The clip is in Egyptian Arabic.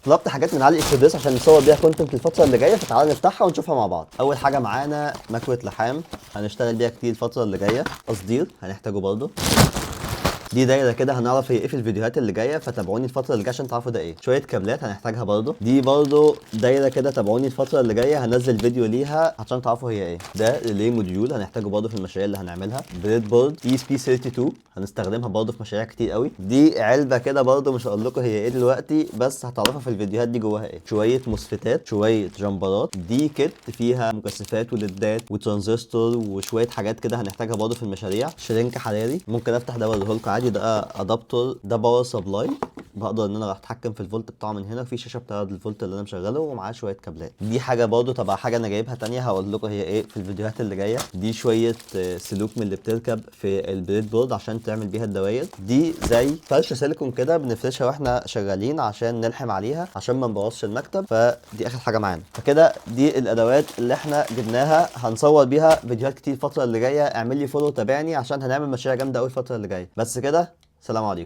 طلبت حاجات من AliExpress عشان نصور بيها content الفترة اللي جايه، فتعالى نفتحها ونشوفها مع بعض. اول حاجة معانا مكوة لحام، هنشتغل بيها كتير الفترة اللي جايه. قصدير هنحتاجه برضه. دي دايرة كده هنعرف هي ايه في الفيديوهات اللي جايه، فتابعوني الفترة اللي جاية عشان تعرفوا ده ايه. شوية كابلات هنحتاجها برضه. دي برضه دايرة كده، تابعوني الفترة اللي جاية هنزل فيديو ليها عشان تعرفوا هي ايه. ده relay module هنحتاجه برضه في المشاريع اللي هنعملها. breadboard ESP 32 هنستخدمها برضه في مشاريع كتير قوي. دي علبة كده برضه مش هقول لكم هي ايه دلوقتي، بس هتعرفوا في الفيديوهات دي جواها ايه. شوية MOSFET ات، شوية jumper ات. دي kit فيها مكثفات وليدات وترانزستور وشوية حاجات كده هنحتاجها برضه في المشاريع. شرنك حراري ممكن افتح ده واوريه لكم عادي. ده adapter، ده power supply، بقدر ان انا اتحكم في الفولت بتاعه من هنا. في شاشة بتعرض الفولت اللي انا مشغله، ومعاه شوية كابلات. دي حاجة برضه تبع حاجة انا جايبها تانية، هقول لكم هي ايه في الفيديوهات اللي جاية. دي شوية سلوك من اللي بتركب في ال breadboard عشان تعمل بيها الدوائر. دي زي فرشه سيليكون كده بنفرشها واحنا شغالين عشان نلحم عليها عشان ما نبوظش المكتب. فدي اخر حاجة معانا. فكده دي الادوات اللي احنا جبناها، هنصور بيها فيديوهات كتير الفترة اللي جاية. اعمل لي follow، تابعني عشان هنعمل مشاريع جامدة قوي الفترة اللي جاية. بس كده، سلام عليكم.